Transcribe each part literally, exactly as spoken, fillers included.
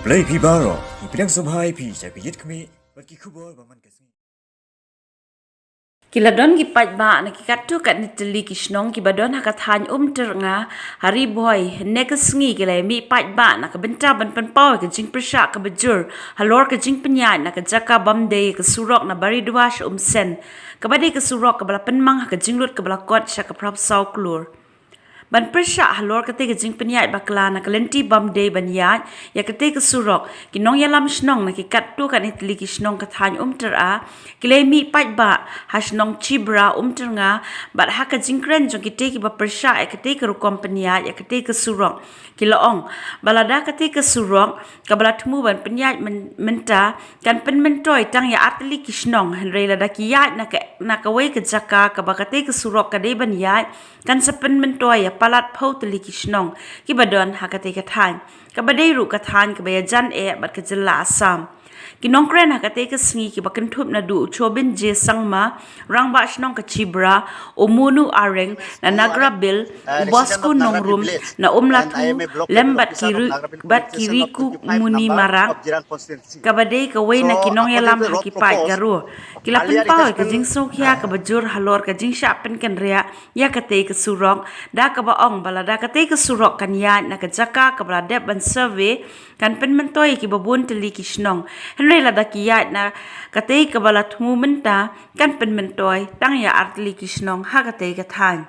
Play Pibaro, ipidang sobai pi jabi yit kami, bagi kubur baman kasih. Ki la don ki paidbah na ki kattu katni tylli ki shnong kiba don ha ka thaiñ Umtyr Nga ha Ri Bhoi hynne ka sngi ki la ïa mih paidbah na ka bynta ban pynpaw ïa ka jingpyrshah kaba jur halor ka jingpynïaid na ka jaka bam dei ïa ka surok na Baridua sha Umsen, kaba dei ka surok kaba la pynmang ha ka jinglut kaba la kot sha ka phra phew saw klur. Ban pyrshah halor katei ka jingpynïaid bakla na ka lynti bam dei ban ïaid ïa katei ka surok, ki nongïalam shnong na ki kattu katni tylli ki shnong ka thaiñ Umtyr A ki la ïa mih paidbah ha shnong Chibra, Umtyr Nga bad ha ka jingkren jong kitei kiba pyrshah ïa katei ka rukom pynïaid ïa katei ka surok ki la ong ba lada katei ka surok kaba la thmu ban pynïaid myn-, mynta kan pynmyntoi tang ïa ar tylli ki shnong, hynrei lada ki ïaid na ka, na kawei ka jaka kaba katei ka surok ka dei ban ïaid, kan sa pynmyntoi ïa palat phew tylli ki shnong kiba don ha katei ka thaiñ, kaba dei ruh ka thaiñ kaba ïajan eh bad ka jylla Assam. Ki nongkren ha katei ka sngi kiba kynthup naduh u Chobin J Sangma, rangbah shnong ka Chibra, u Monu Areng na Nagra Bill, u Bosco Nongrum na Umlathu, lem bad ki ri-, bad ki Riku Muni Marak, kaba dei kawei na ki nongïalam ha ki paid Garo. Ki la pynpaw ïa ka jingsngewkhia kaba jur halor ka jingshah pynkynriah ïa katei ka surok, da kaba ong ba lada katei ka surok kan ïaid na ka jaka kaba la dep ban survey, kan pynmyntoi ïa kiba bun tylli ki shnong, hynrei lada ki ïaid na katei kaba la thmu mynta kan pynmyntoi tang ïa ar tylli ki shnong ha katei ka thaiñ.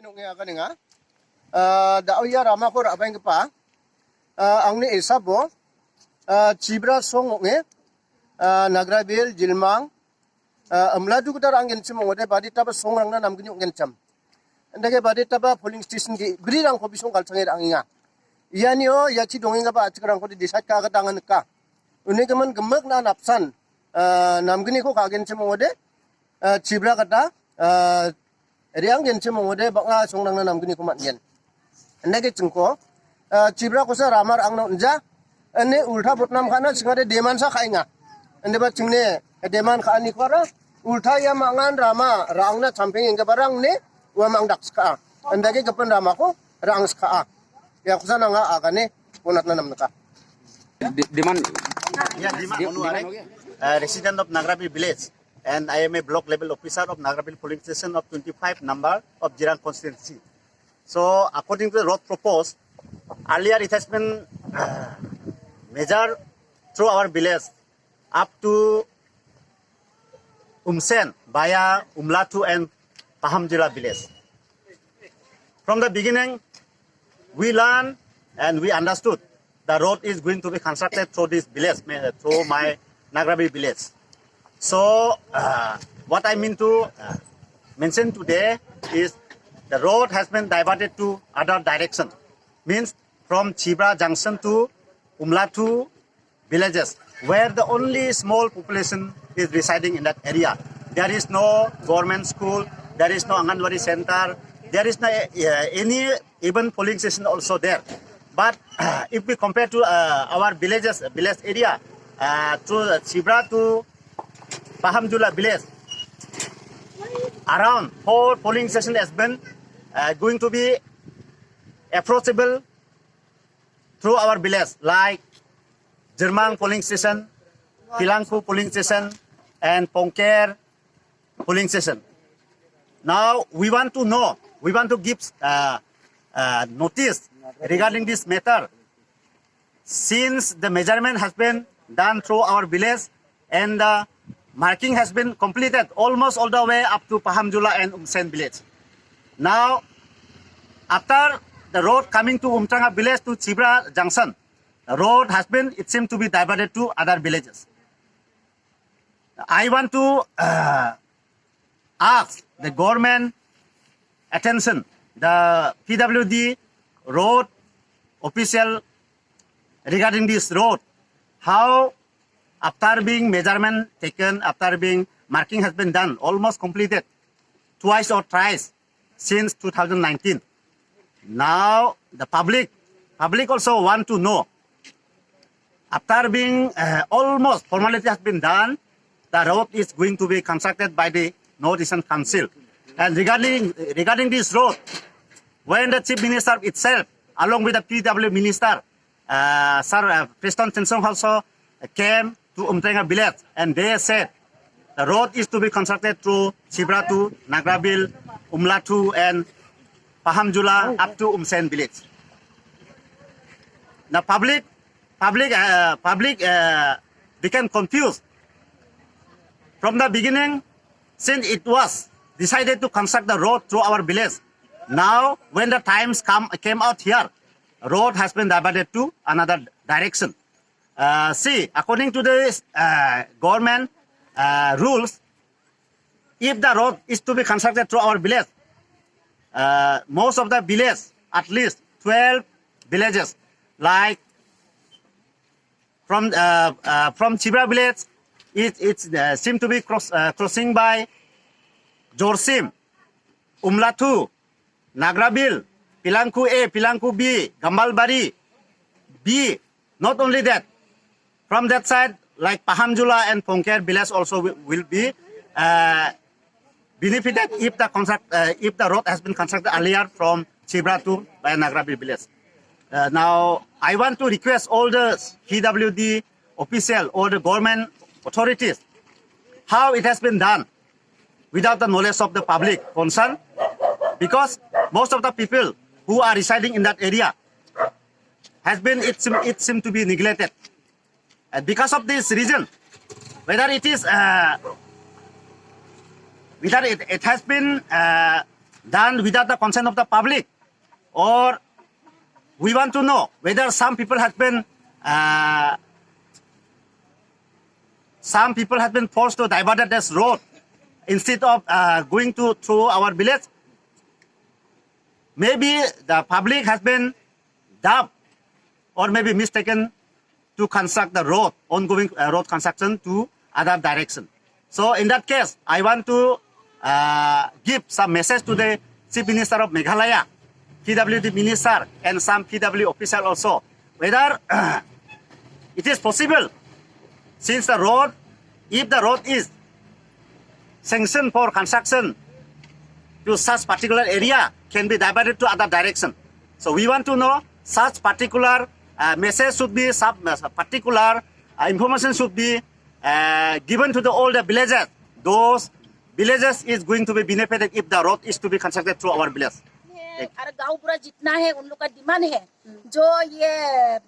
Ong·e aganenga. Ah, da·o ia ramako ra·baenggipa, ah, angni esabo, ah, Chibra song ong·e, ah, Nagrabil, Jilmang, ah, Imladu gita ra·anggenchim ong·ode, baditaba songrangna namgni ong·genchim. Indake baditaba polling station ge·brirangko bisong galchange ra·angenga. Ianio iachi dongenggaba a·chikrangkode decide ka·a gita anga nika. Uni gimin gimikna napsan, ah, namgniko ka·genchim ong·ode, ah, Chibra gita, ah, re·anggenchim ong·ode bang·a songrangna namgniko man·gen. Indake chingko, ah, Chibra kosa ramar angna on·ja. Ine ulta botnam ka·na chingade demansa ka·enga. Indeba chingne deman ka·aniko aro ulta ia mangan rama ra·angna champeng enggiparang ne uamang dakska·a. Indake gipin ramako ra·angska·a. Ia kosa nanga agane bonatna namnika. De-, demand. Yeah, demand. Demand, okay. Uh, resident of Nagrabil village, and I am a block level officer of Nagrabil polling station of twenty-five number of Jirang constituency. So, according to the road proposed, earlier it has been, uh, measured through our village up to Umsen via Umlathu and Pahamjula village. From the beginning, we learn and we understood the road is going to be constructed through this village, ma-, through my Nagrabil village. So, uh, what I mean to, uh, mention today is the road has been diverted to other direction, means from Chibra junction to Umlathu villages, where the only small population is residing in that area. There is no government school, there is no Anganwadi center, there is no, uh, any even polling station also there. But if we compare to, uh, our villages, village area, uh, to Chibra to Pahamjula village, around four polling station has been, uh, going to be approachable through our village, like Jirmang polling station, Pilangku polling station, and Pongker polling station. Now we want to know, we want to give, uh, uh, notice regarding this matter. Since the measurement has been done through our village and the marking has been completed almost all the way up to Pahamjula and Umsen village. Now, after the road coming to Umtyr Nga village to Chibra junction, the road has been, it seems to be diverted to other villages. I want to, uh, ask the government attention, the P W D road official regarding this road, how after being measurement taken, after being marking has been done, almost completed twice or thrice since two thousand nineteen. Now the public, public also want to know. After being, uh, almost formality has been done, the road is going to be constructed by the North Eastern Council. And regarding, regarding this road, when the Chief Minister itself Along with the P W minister, uh, Sir, uh, Prestone Tynsong also came to Umtenga village, and they said the road is to be constructed through Chibra to Nagrabil, Umlathu, and Pahamjula up to Umsen village. The public, public, uh, public, uh, became confused from the beginning, since it was decided to construct the road through our village. Now, when the times come, came out here, road has been diverted to another direction. Uh, see, according to the, uh, government, uh, rules, if the road is to be constructed through our village, uh, most of the village, at least twelve villages, like from, uh, uh, from Chibra village, it, it's, uh, seem to be cross, uh, crossing by Jorsim, Umlathu, Nagrabil, Pilangku A, Pilangku B, Gambalbari B. Not only that, from that side, like Pahamjula and Pongker village also wi-, will be, uh, benefited if the construct, uh, if the road has been constructed earlier from Chibra to by Nagrabil village. Uh, now, I want to request all the P W D official or the government authorities, how it has been done without the knowledge of the public concern, because most of the people who are residing in that area has been, it seem, it seem to be neglected. And because of this reason, whether it is, uh, whether it, it has been, uh, done without the consent of the public, or we want to know whether some people has been, uh, some people has been forced to divert this road instead of, uh, going to through our village. Maybe the public has been dubbed or maybe mistaken to construct the road, ongoing, uh, road construction to other direction. So in that case, I want to, uh, give some message to the Chief Minister of Meghalaya, P W D minister, and some P W official also, whether it is possible, since the road, if the road is sanctioned for construction to such particular area, can be diverted to other direction. So we want to know such particular, uh, message should be, some, uh, particular, uh, information should be, uh, given to the all the villages. Those villages is going to be benefited if the road is to be constructed through our village. ये और गांव पूरा जितना है, उन लोग का डिमांड है, जो ये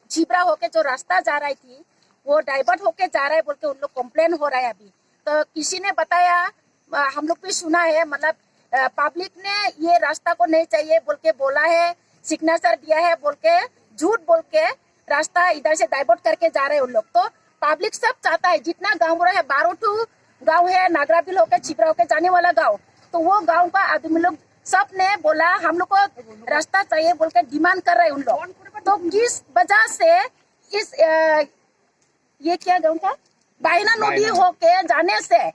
छिबरा होके जो रास्ता जा रही थी, वो डाइवर्ट होके जा रहा है बोल के उन लोग कंप्लेन हो रहा है अभी। तो किसी ने बताया, अ, हम लोग भी सुना है, मतलब, अ, पब्लिक ने ये रास्ता को नहीं चाहिए बोल के बोला है, सिग्नेचर दिया है बोल के, झूठ बोल के रास्ता इधर से डाइवर्ट करके जा रहे हैं उन लोग। तो पब्लिक सब चाहता है, जितना गांव रहे, बारह ठू गांव है, नागराबिल होके, छिबरा होके जाने वाला गांव, तो वो गांव का आदमी लोग सब ने बोला, "हम लोग को रास्ता चाहिए" बोल के डिमांड कर रहे हैं उन लोग। तो किस वजह से इस, अ, ये क्या गांव था? बायना नदी होके जाने से,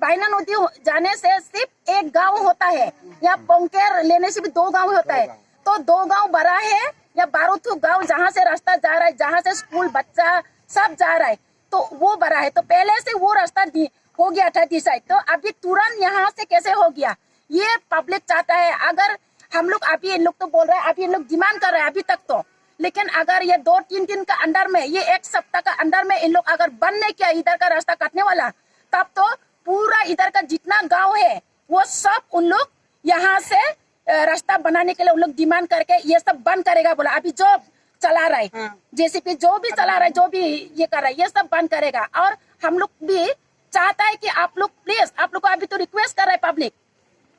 बायना नदी हो-, जाने से सिर्फ एक गांव होता है, या पोंकेर लेने से भी दो गांव होता है। तो दो गांव बड़ा है, या बारह ठू गांव जहां से रास्ता जा रहा है, जहां से स्कूल बच्चा सब जा रहा है, तो वो बड़ा है। तो पहले से वो रास्ता दि-, हो गया था डिसाइड, तो अभी तुरंत यहाँ से कैसे हो गया, ये पब्लिक चाहता है। अगर हम लोग, अभी इन लोग तो बोल रहे हैं, अभी इन लोग डिमांड कर रहे हैं अभी तक तो, लेकिन अगर ये दो तीन दिन का अंडर में, ये एक सप्ताह का अंडर में इन लोग अगर बंद नहीं किया इधर का रास्ता काटने वाला, तब तो पूरा इधर का जितना गांव है, वो सब उन लोग यहाँ से, अ, रास्ता बनाने के लिए उन लोग डिमांड करके ये सब बंद करेगा बोला। अभी जो चला रहा है, हाँ। जेसीबी जो भी चला रहा है, जो भी ये कर रहा है, ये सब बंद करेगा। और हम लोग भी चाहता है कि आप लोग प्लीज, आप लोग को अभी तो रिक्वेस्ट कर रहा है पब्लिक,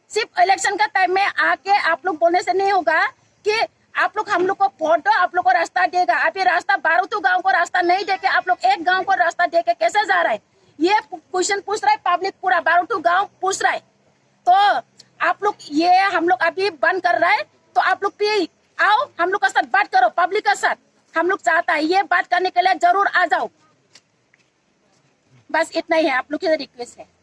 सिर्फ इलेक्शन का टाइम में आके आप लोग बोलने से नहीं होगा कि आप लोग हम लोग को वोट दो, आप लोग को रास्ता देगा। अभी रास्ता बारह तो गांव को रास्ता नहीं देके आप लोग एक गांव को रास्ता देके कैसे जा रहा है? ये क्वेश्चन पूछ रहा है पब्लिक, पूरा बारह तो गांव पूछ रहा है। तो आप लोग, ये हम लोग अभी बंद कर रहा है, तो आप लोग भी आओ, हम लोग का साथ बात करो, पब्लिक का साथ। हम लोग चाहता है ये बात करने के लिए, जरूर आ जाओ। बस इतना ही है, आप लोग की रिक्वेस्ट है।